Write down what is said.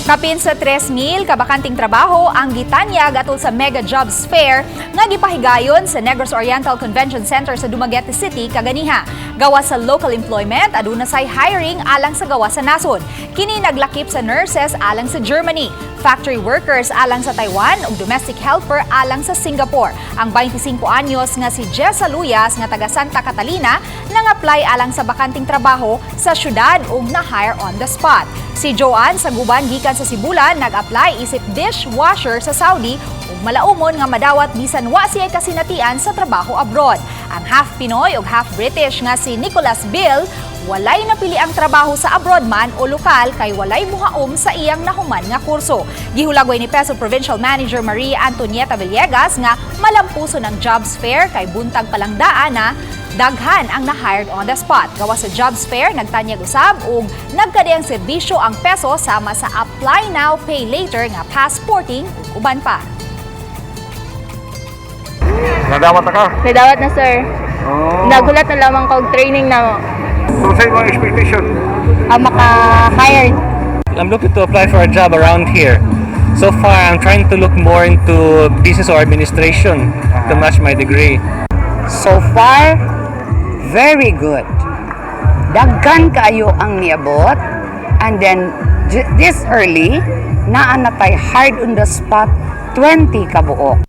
Kapin sa 3,000 kabakanting trabaho ang gitanyag atol sa Mega Jobs Fair nga gipahigayon sa Negros Oriental Convention Center sa Dumaguete City kaganiha. Gawas sa local employment, aduna say hiring alang sa gawas sa nasod. Kini naglakip sa nurses alang sa Germany, factory workers alang sa Taiwan ug domestic helper alang sa Singapore. Ang 25 anyos nga si Jessa Luyas nga taga Santa Catalina nang-apply alang sa bakanting trabaho sa syudad ug na-hire on the spot. Si Joanne Saguban gikan sa Sibulan nag-apply isip dishwasher sa Saudi ug malaumon nga madawat bisan wa siya kasinatian sa trabaho abroad. Ang half Pinoy ug half British nga si Nicholas Bill walay napili ang trabaho sa abroad man o lokal kay walay muhaom sa iyang nahuman nga kurso. Gihulagway ni PESO Provincial Manager Maria Antonieta Villegas nga malampuson ang jobs fair kay buntag palang daan na daghan ang na-hired on the spot. Gawas sa jobs fair, nagtanyag usab ug nagkadiyang serbisyo ang PESO sama sa apply now, pay later nga passporting ug uban pa. Nadawat na ka? Nadawat na, sir. Oh. Nagulat na lamang kog training na So, sa imong expectation? Maka-hired. I'm looking to apply for a job around here. So far, I'm trying to look more into business or administration to match my degree. So far, very good. Daghan kaayo ang niabot and then this early, naa na tay hired on the spot 20 kabuok.